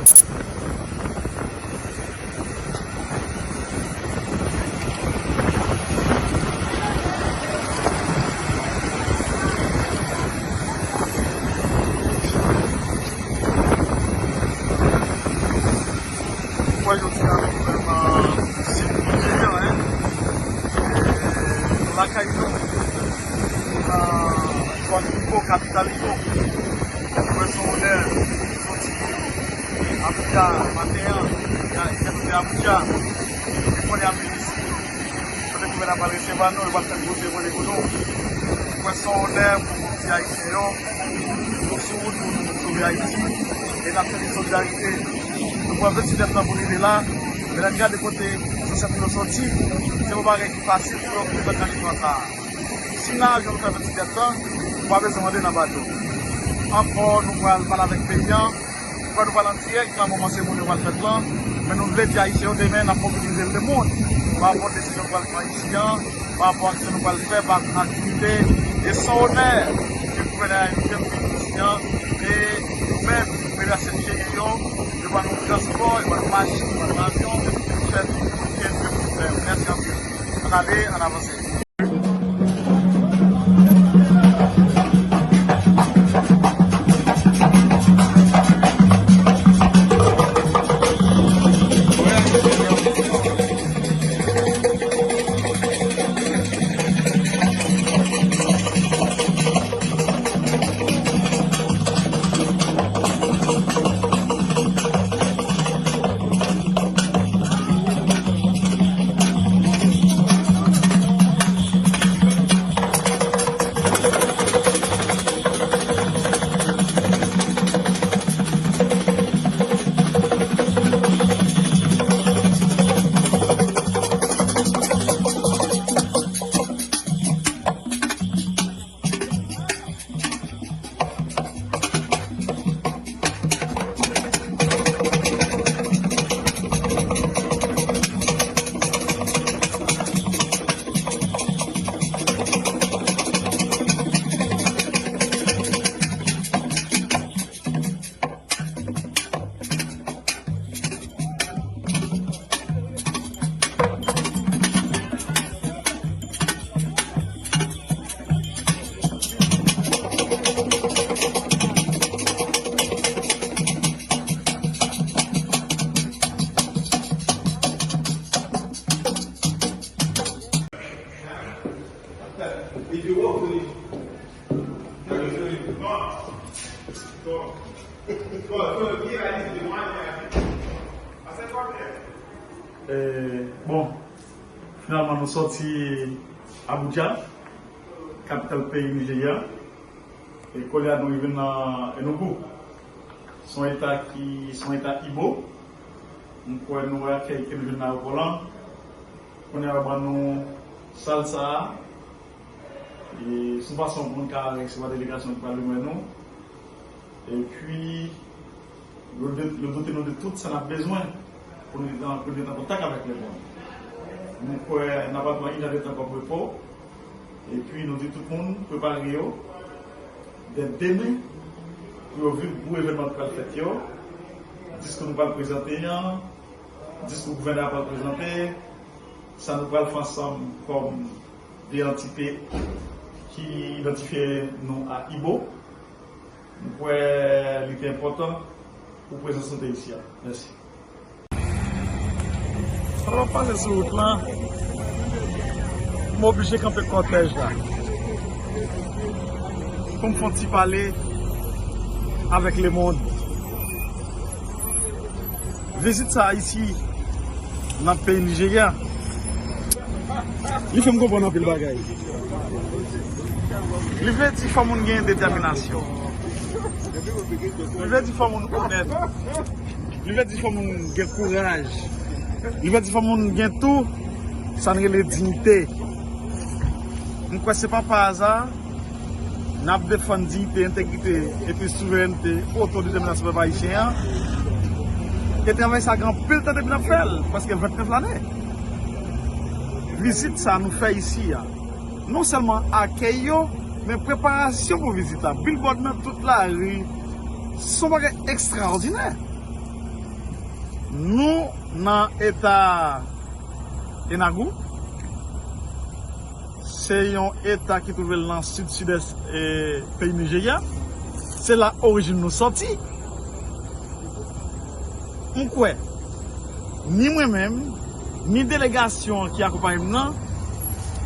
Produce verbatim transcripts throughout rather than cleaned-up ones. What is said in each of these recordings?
Mwen jodi a, gouvènman Sid Nijerya, en, e, lakay nou, nan zòn Ibo, kapital Ibo. Mwen se onè soti Abuja maten an, nan ayewopò Abuja. Mwen konnen ap vin isi. Kote gouvènman pral resevwa nou, yo pral fè gwo seremoni pou nou. Mwen se onè pou moun ki ayisyen yo. Nou sou wout pou nou sove Ayiti. E n ap fè solidarite. Nou pran vennsèt tan pou rive la. Men lè n gade kote zansèt nou yo soti, se yon bagay ki fasil pou yo rive nan nivo sa a. Si n a ajan nou fè vennsèt tan, nou pa bezwen mande nan bato. Ankò, nou pral pale avèk peyi a. Fò nou pale an dirèk nan moman seremoni yo pral fèt lan, men nou vle di Ayisyen yo demen n ap mobilize lemonn pa rapò a desizyon nou pral pran isi a, pa rapò a aksyon nou pral fè, pa aktivite, e se yon onè ke gouvènè ayisyen vin isi a, e nou menm, federasyon Nijeryen yo, yo ban nou transpò, yo ban nou machin, yo ban nou avyon, pou fè tout sa nou fè. Mèsi anpil. Ann ale, ann avanse. Eh, bon, finalman, nou sòti Abuja, kapital peyi Nijerya. E kounye a nou rive nan Enugu. Se yon eta ki, se yon eta Igbo. M kwè nou wè akèy ke nou jwenn nan ayewopò lan. Kounye a yo ban nou sal sa a. E se yon fason pou nou ka resevwa delegasyon ki pral vin wè nou. Epi, yo, de- yo dote nou de tout sa n ap bezwen pou nou, pou nou an kontak avèk lemonn. Nou kwè n ap pran inèdtan kòm repo. Epi, nou di tout moun prepare yo dè demen pou yo vin pou evènman k pral fèt yo. Diskou nou pral prezante an, diskou gouvènè a pral prezante, sa nou pral fè ansanm kòm de antite ki idantifye nou a Igbo. M kwè li te enpòtan pou prezans nou te isi a. Mèsi. Pandan m pase sou wout lan, m oblije kanpe kòtèj la pou m fè yon ti pale avèk lemonn. Vizit sa a isi nan peyi Nijerya, li fè m konprann anpil bagay. Li vle di fò moun gen detèminasyon. Li vle di fò moun onèt. Li vle di fò moun gen kouraj. Li vle di fò moun gen tou sa n rele diyite. M kwè se pa pa aza n ap defann diyite, entegrite epi souverènte, otodetèminasyon pèp ayisyen an. E travay sa gen anpil tan depi n ap fè l, prèske vennèf lane. Vizit sa nou fè isi a, non sèlman akèy yo, men preparasyon pou vizit la. Bilbòd nan tout lari, se yon bagay ekstraòdinè. Nou nan eta Enugu. Se yon eta ki twouve l nan sid sidès e peyi Nijerya. Se la orijin nou sòti. M kwè, ni mwen menm, ni delegasyon ki akonpaye m nan,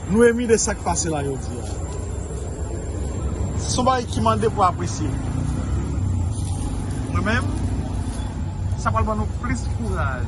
nou emi de sa k pase la jodi a. Se yon bagay ki mande pou apresye. Mwen menm, sa pral ban nou plis kouraj.